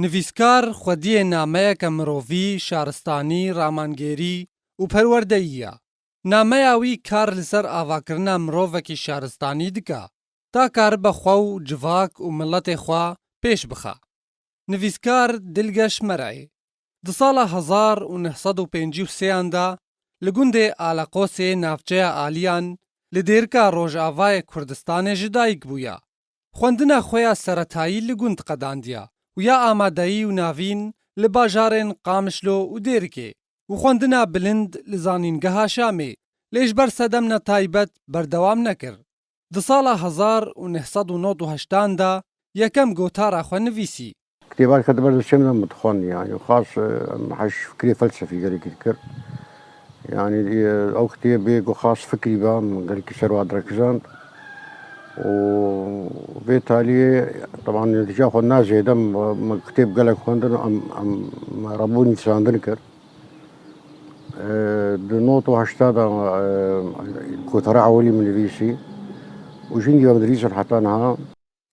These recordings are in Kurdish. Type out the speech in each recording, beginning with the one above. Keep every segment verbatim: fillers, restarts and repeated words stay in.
Nivîskar xwediyê nameyeke mirovî, şaristanî, ramangêrî û perwerdeyî ye. Nameya wî kar li ser avakirina mirovekî şaristanî dike, ta karibe xwe û civak û miletê xwe pêş bixe. Nivîskar Dilgeş Mer'ê di sala hezar û neh sed û pêncî û sê an de li gundê Aleqosê, navçeya Aliyan, li dêrika Rojavayê Kurdistanê ji dayik bûye. Xwendina xwe ya seretayî li gund qedandiye û ya amadeyî û navîn li bajarên Qamişlo û Dêrikê û xwendina bilind li Zanîngeha Şamê, lê ji ber sedemna taybet berdewam nekir. Di sala hezar û neh sed û nod û heştan de yekem gotara xwe nivîsî. Kitêban ket ber destê min, em dixwend, yanî xas, e, em heş fikrê felsefî gelekî dikir. Yanî, e, ew kitêbê ku xas fikrî be, min gelekî ser wa direkizand. Û vê taliyê, teban, netîca xwe na zêde, min, min kitêb gelek xwendin, em, em, me rebû nivîsandin kir. E, di nod û heşta de, e, gotara ewilî min nivîsî û jî nîv em dinivîsin heta niha.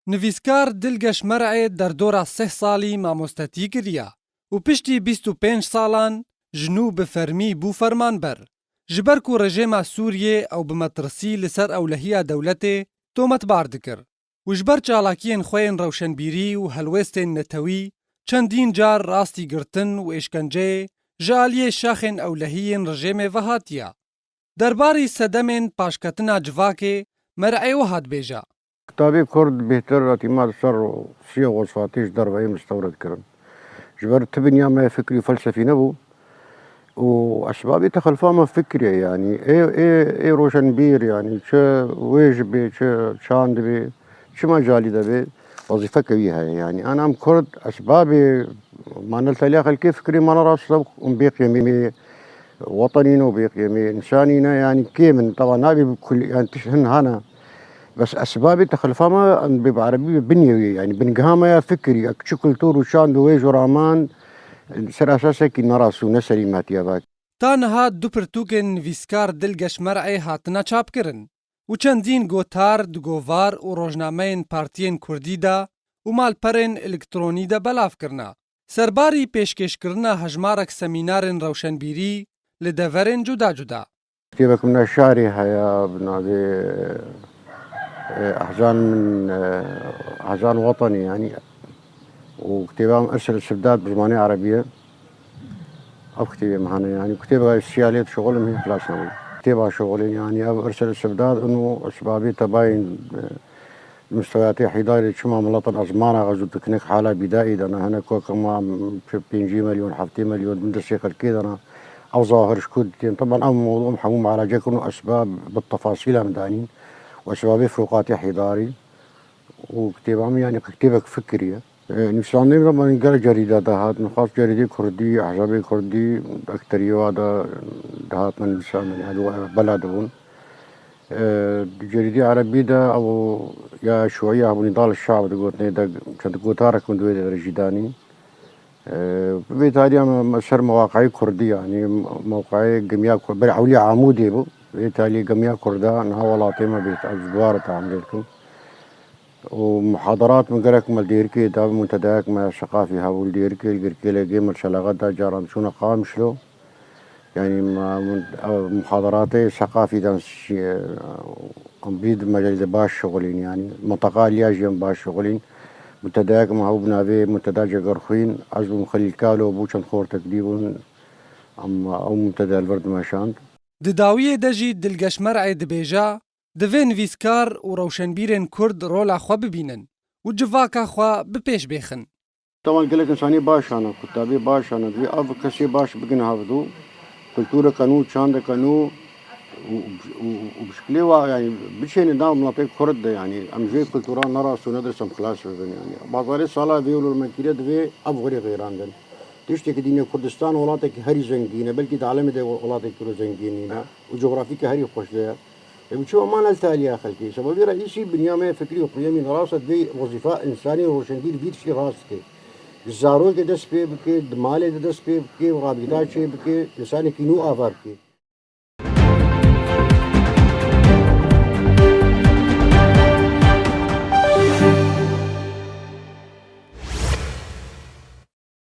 Nivîskar Dilgeş Mer'ê derdora sih salî mamostetî kiriye û piştî bîst û pênc salan ji nû bi fermî bû fermanber. Ji ber ku rejêma Sûriyê ew bi metirsî li ser ewlehiya dewletê tometbar dikir û ji ber çalakiyên xwe yên rewşenbîrî û helwêstên netewî çendîn car rastî girtin û êşkenceyê ji aliyê şaxên ewlehî yên rejêmê ve hatiye. Derbarî sedemên paşketina civakê Mer'ê wiha dibêje. Kitabê Kurd bêhtir etîma di ser siyê Xosfatê ji derveyê mistewred kirin. Ji ber ti binya me fikrî û felsefî nebû û esbabê texelufa me fikrê, yanî ê, ê, ê roşenbîr, yanî çi wêj bê, çi çand bê, çi mecalî de bê, wezîfeke wî heye. Yanî ana em Kurd esbabê manel teliya xelkê fikrê mane rast e, em bê qiyemê wetenî ne û bê qiyemê însanî ne, yanî kêm in. Tewa nabê bi kul-, yanî tişt hin hene. Bes esbabê texelufa me em bê bi erebî bi binyê wê, yanî bingeha me ya fikrî, ek çi kultur û çand û wêj û raman ser esasekî nerast û ne selîm hatiye vak. Ta niha du pirtûkên nivîskar Dilgeş Mer'ê hatine çapkirin û çendîn gotar di govar û rojnameyên partiyên kurdî de û malperên elektronî de belav kirine. Serbarî pêşkêşkirina hejmarek semînarên rewşenbîrî li deverên cuda cuda. Kitêbek min a şarê heye, bi navê, e, Ehzan min, e, Ehzan Wetenî, yanî, û kitêba min Irsel Sibdat bi zimanê erebî ye. Ev kitêbê min hene, yanî kitêbeka siyalê dişixulim hîn xilas nebû. Kitêba şixulên, yanî ev Irsel Sibdat in û esbabê tebayên, e, Mistewiyatê hîdarê çima miletin ezmana xwe zû dikinik hala bîdaî de ne, hinek wek ma pêncî milyon, heftê milyon bin destê xelkê de ne. Ew zahir ji ku ditên. Teban em mewdû em hemû mualace kirin û esbab bi tefasîl em danîn û esbabê firoqatê hîdarî û kitêba min, yanî kitêbek fikirî ye. E, nivîsandinê min gelek cerîde dihat, nixwast cerîdê kurdî, ehzabê kurdî, ekteriyê wa de dihatine nivîsandin, yanî we bela dibûn. E, di cerîdê erebî de ew ya şuî ya hebûnî dal şab digotinê de çend gotarek min di wê de jî danîn. E, vê taliya me, me ser mewaqeyê kurdî, yanî mewqeyê gemiya Kur-, ber ewliya Amûdê bû. Vê taliyê gemiya kurda niha welatê me bêt, ez ji dwar tehamlê dikim. û muhadarat min gerek me li Dêrikê de, muntedayek me seqafî hebû li Dêrikê, li Girkêlegê me li Şelaxet de, caran çûne Qamişlo. Yanî me, min, ev muhadaratê seqafî de şi-, em bî di mecelê de baş şixulîn, yanî minteqa aliya jî em baş şixulîn. Muntedayek me hebû bi navê Muntada Cegerxwîn, ez bûm Xelîl Kalo bû, çend xortek dî bûn. Em ew muntada li vir dimeşand. Di dawiyê de jî Dilgeş Mer'ê dibêje, divê nivîskar û rewşenbîrên kurd rola xwe bibînin û civaka xwe bi pêş bêxin. Tevan gelek insanê baş hene, kutabê baş hene, divê ev kesê baş bigin hevdû, kultureke nû, çandeke nû û, û, û bi şiklê wa, yanî biçêne nav miletê kurd de, yanî em ji vê kulturan nerast û nedirs em xilas bibin, yanî. Bazarê sala vê û li me kiriye, divê ev xwirê xêrandin. Tiştekî dîne Kurdistan welatekî herî zengîn e, belkî di alemê de welatekî wilo zengîn nîne û cografîke herî xweş de ye. Ê, bi çi eman el taliya xelkê? Sebebê reîsî binya me fikrî û qiyemî nerast e, divê wezîfa însanî û roşenbîr vî tiştî rast bike. Ji zarokê dest pê bike, di malê de dest pê bike û rabîta çê bike, însanekî nû ava bike.